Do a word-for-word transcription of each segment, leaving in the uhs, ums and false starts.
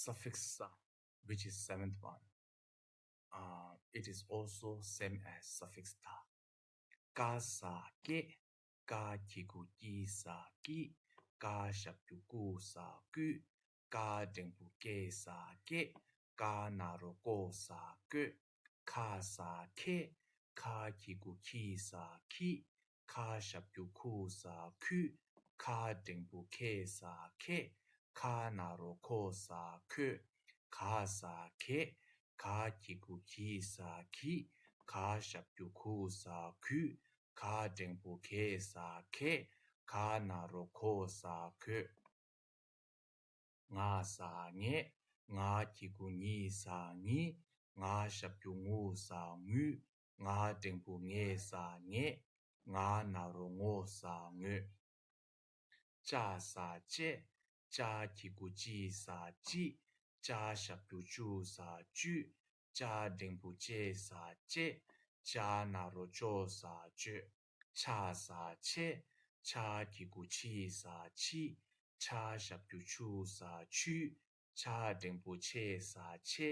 suffix sa, which is seventh one. Uh, it is also same as suffix ta. ཀ་ས་ཀེ། ཀ་གི་གུ་ཀི་ས་ཀི། ཀ་ཞབས་ཀྱུ་ཀུ་ས་ཀུ། ཀ་འགྲེང་བུ་ཀེ་ས་ཀེ། ཀ་ན་རོ་ཀོ་ས་ཀོ། ཁ་ས་ཁེ། ཁ་གི་གུ་ཁི་ས་ཁི། ཁ་ཞབས་ཀྱུ་ཁུ་ས་ཁུ། ཁ་འགྲེང་བུ་ཁེ་ས་ཁེ། ཁ་ན་རོ་ཁོ་ས་ཁོ། ག་ས་གེ། ག་གི་གུ་གི་ས་གི། ག་ཞབས་ཀྱུ་གུ་ས་གུ། ག་འགྲེང་བུ་གེ་ས་གེ། ག་ན་རོ་གོ་ས་གོ། ང་ས་ངེ། ང་གི་གུ་ཉི་ས་ཉི། ང་ཞབས་ཀྱུ་ངུ་ས་ངུ། ང་འགྲེང་བུ་ངེ་ས་ངེ། ང་ན་རོ་ངོ་ས་ངོ། ཅ་ས་ཅེ། ཅ་གི་གུ་ཅི་ས་ཅི། ཅ་ཞབས་ཀྱུ་ཅུ་ས་ཅུ། ཅ་འགྲེང་བུ་ཅེ་ས་ཅེ། ཅ་ན་རོ་ཅོ་ས་ཅོ། ཆ་ས་ཆེ། ཆ་གི་གུ་ཆི་ས་ཆི། ཆ་ཞབས་ཀྱུ་ཆུ་ས་ཆུ། ཆ་འགྲེང་བུ་ཆེ་ས་ཆེ།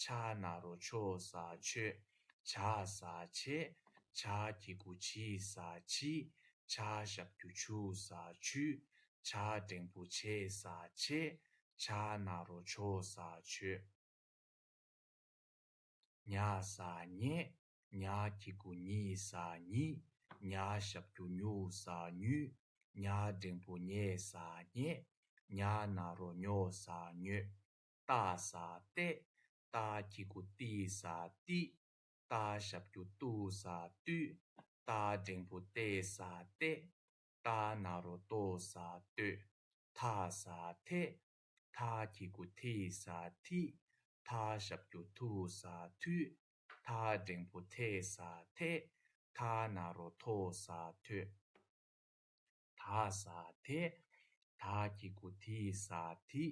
ཆ་ན་རོ་ཆོ་ས་ཆོ། ཆ་ས་ཆེ། ཆ་གི་གུ་ཆི་ས་ཆི། ཆ་ཞབས་ཀྱུ་ཆུ་ས་ཆུ། ཆ་འགྲེང་བུ་ཆེ་ས་ཆེ། ཆ་ན་རོ་ཆོ་ས་ཆོ། ཉ་ས་ཉེ། ཉ་གི་གུ་ཉི་ས་ཉི། ཉ་ཞབས་ཀྱུ་ཉུ་ས་ཉུ། ཉ་འགྲེང་བུ་ཉེ་ས་ཉེ། ཉ་ན་རོ་ཉོ་ས་ཉོ། ཏ་ས་ཏེ། ཏ་གི་གུ་ཏི་ས་ཏི། ཏ་ཞབས་ཀྱུ་ཏུ་ས་ཏུ། ཏ་འགྲེང་བུ་ཏེ་ས་ཏེ། ཏ་ན་རོ་ཏོ་ས་ཏོ། ཐ་ས་ཐེ། ཐ་གི་གུ་ཐི་ས་ཐི། ཐ་ཞབས་ཀྱུ་ཐུ་ས་ཐུ། ཐ་འགྲེང་བུ་ཐེ་ས་ཐེ། ཐ་ན་རོ་ཐོ་ས་ཐོ། ད་ས་དེ། ད་གི་གུ་དི་ས་དི།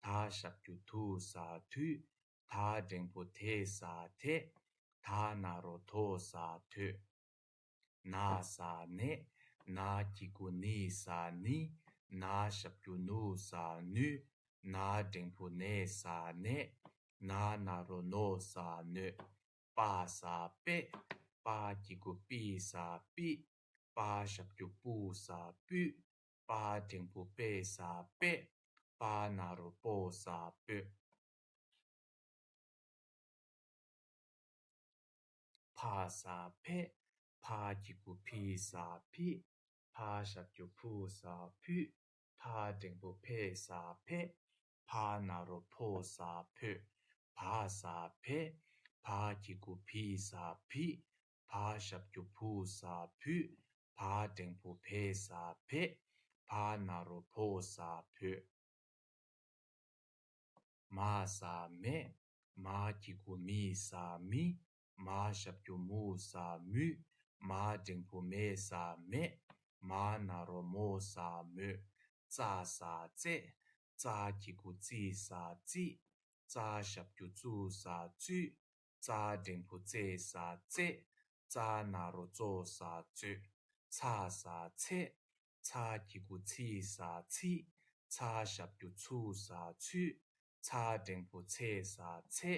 ད་ཞབས་ཀྱུ་དུ་ས་དུ། ད་འགྲེང་བུ་དེ་ས་དེ། ད་ན་རོ་དོ་ས་དོད། ན་ས་ནེ། ན་གི་གུ་ནི་ས་ནི། ན་ཞབས་ཀྱུ་ནུ་ས་ནུ། ན་འགྲེང་བུ་ནེ་ས་ནེ། ན་ན་རོ་ནོ་ས་ནོད། པ་ས་པེ། པ་གི་གུ་པི་ས་པི། པ་ཞབས་ཀྱུ་པུ་ས་པུ། པ་འགྲེང་བུ་པེ་ས་པེ། པ་ན་རོ་པོ་ས་པོད། ཕ་ས་ཕེ། ཕ་གི་གུ་ཕི་ས་ཕི། ཕ་ཞབས་ཀྱུ་ཕུ་ས་ཕུ། ཕ་འགྲེང་བུ་ཕེ་ས་ཕེ། ཕ་ན་རོ་ཕོ་ས་ཕོད། བ་ས་བེ། བ་གི་གུ་བི་ས་བི། བ་ཞབས་ཀྱུ་བུ་ས་བུ། བ་འགྲེང་བུ་བེ་ས་བེ། བ་ན་རོ་བོ་ས་བོད། མ་ས་མེ། མ་གི་གུ་མི་ས་མི། མ་ཞབས་ཀྱུ་མུ་ས་མུ། མ་འགྲེང་བུ་མེ་ས་མེ། མ་ན་རོ་མོ་ས་མོད། ཙ་ས་ཙེ། ཙ་གི་གུ་ཙི་ས་ཙི། ཙ་ཞབས་ཀྱུ་ཙུ་ས་ཙུ། ཙ་འགྲེང་བུ་ཙེ་ས་ཙེ། ཙ་ན་རོ་ཙོ་ས་ཙོད། ཚ་ས་ཚེ། ཚ་གི་གུ་ཚི་ས་ཚི། ཚ་ཞབས་ཀྱུ་ཚུ་ས་ཚུ། ཚ་འགྲེང་བུ་ཚེ་ས་ཚེ།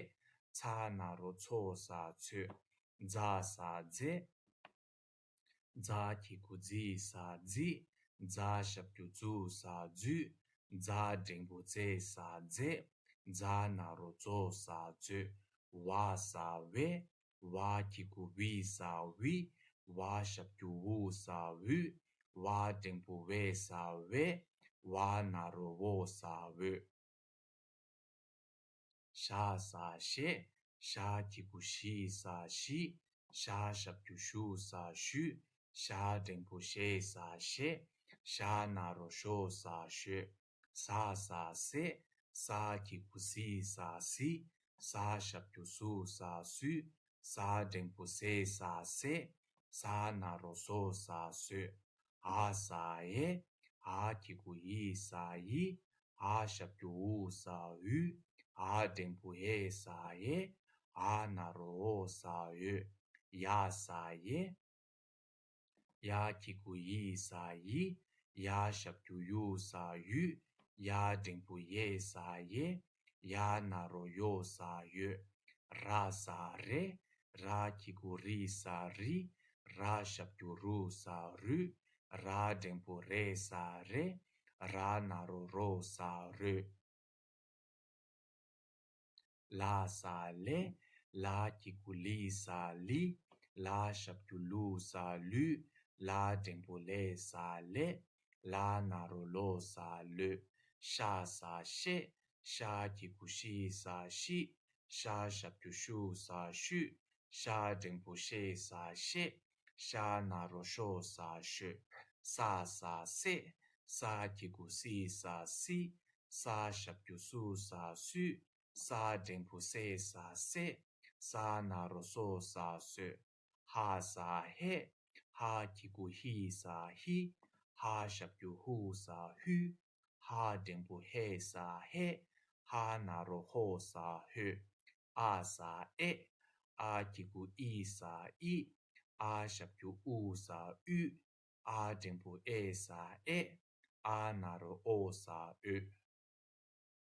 ཚ་ན་རོ་ཚོ་ས་ཚོད། ཛ་ས་ཛེ། ཛ་གི་གུ་ཛི་ས་ཛི། ཛ་ཞབས་ཀྱུ་ཛུ་ས་ཛུ། ཛ་འགྲེང་བུ་ཛེ་ས་ཛེ། ཛ་ན་རོ་ཛོ་ས་ཛོད། ཝ་ས་ཝེ། ཝ་གི་གུ་ཝི་ས་ཝི། ཝ་ཞབས་ཀྱུ་ཝུ་ས་ཝུ། ཝ་འགྲེང་བུ་ཝེ་ས་ཝེ། ཝ་ན་རོ་ཝོ་ས་ཝོད། ཞ་ས་ཞེ། ཞ་གི་གུ་ཞི་ས་ཞི། ཞ་ཞབས་ཀྱུ་ཞུ་ས་ཞུ། ཞ་འགྲེང་བུ་ཞེ་ས་ཞེ། ཞ་ན་རོ་ཞོ་ས་ཞོད། ཟ་ས་ཟེ། ཟ་གི་གུ་ཟི་ས་ཟི། ཟ་ཞབས་ཀྱུ་ཟུ་ས་ཟུ། ཟ་འགྲེང་བུ་ཟེ་ས་ཟེ། ཟ་ན་རོ་ཟོ་ས་ཟོད། འ་ས་འེ། འ་གི་གུ་འི་ས་འི། འ་ཞབས་ཀྱུ་འུ་ས་འུ། འ་འགྲེང་བུ་འེ་ས་འེ། འ་ན་རོ་འོ་ས་འོད། ཡ་ས་ཡེ། ཡ་གི་གུ་ཡི་ས་ཡི། ཡ་ཞབས་ཀྱུ་ཡུ་ས་ཡུ། ཡ་འགྲེང་བུ་ཡེ་ས་ཡེ། ཡ་ན་རོ་ཡོ་ས་ཡོད། ར་ས་རེད། ར་གི་གུ་རི་ས་རི། ར་ཞབས་ཀྱུ་རུ་ས་རུད། ར་འགྲེང་བུ་རེ་ས་རེད། ར་ན་རོ་རོ་ས་རོད། ལ་ས་ལེ། ལ་གི་གུ་ལི་ས་ལི། ལ་ཞབས་ཀྱུ་ལུ་ས་ལུད། ལ་འགྲེང་བུ་ལེ་ས་ལེད། ལ་ན་རོ་ལོ་ས་ལོད། ཤ་ས་ཤེད། ཤ་གི་གུ་ཤི་ས་ཤི། ཤ་ཞབས་ཀྱུ་ཤུ་ས་ཤུད། ཤ་འགྲེང་བུ་ཤེ་ས་ཤེད། ཤ་ན་རོ་ཤོ་ས་ཤོད། ས་ས་སེ། ས་གི་གུ་སི་ས་སི། ས་ཞབས་ཀྱུ་སུ་ས་སུད། ས་འགྲེང་བུ་སེ་ས་སེད། ས་ན་རོ་སོ་ས་སོད། ཧ་ས་ཧེ། ཧ་གི་གུ་ཧི་ས་ཧི། ཧ་ཞབས་ཀྱུ་ཧུ་ས་ཧུད། ཧ་འགྲེང་བུ་ཧེ་ས་ཧེད། ཧ་ན་རོ་ཧོ་ས་ཧོད། ཨ་ས་ཨེ། ཨ་གི་གུ་ཨི་ས་ཨི། ཨ་ཞབས་ཀྱུ་ཨུ་ས་ཨུད། ཨ་འགྲེང་བུ་ཨེ་ས་ཨེད། ཨ་ན་རོ་ཨོ་ས་ཨོད།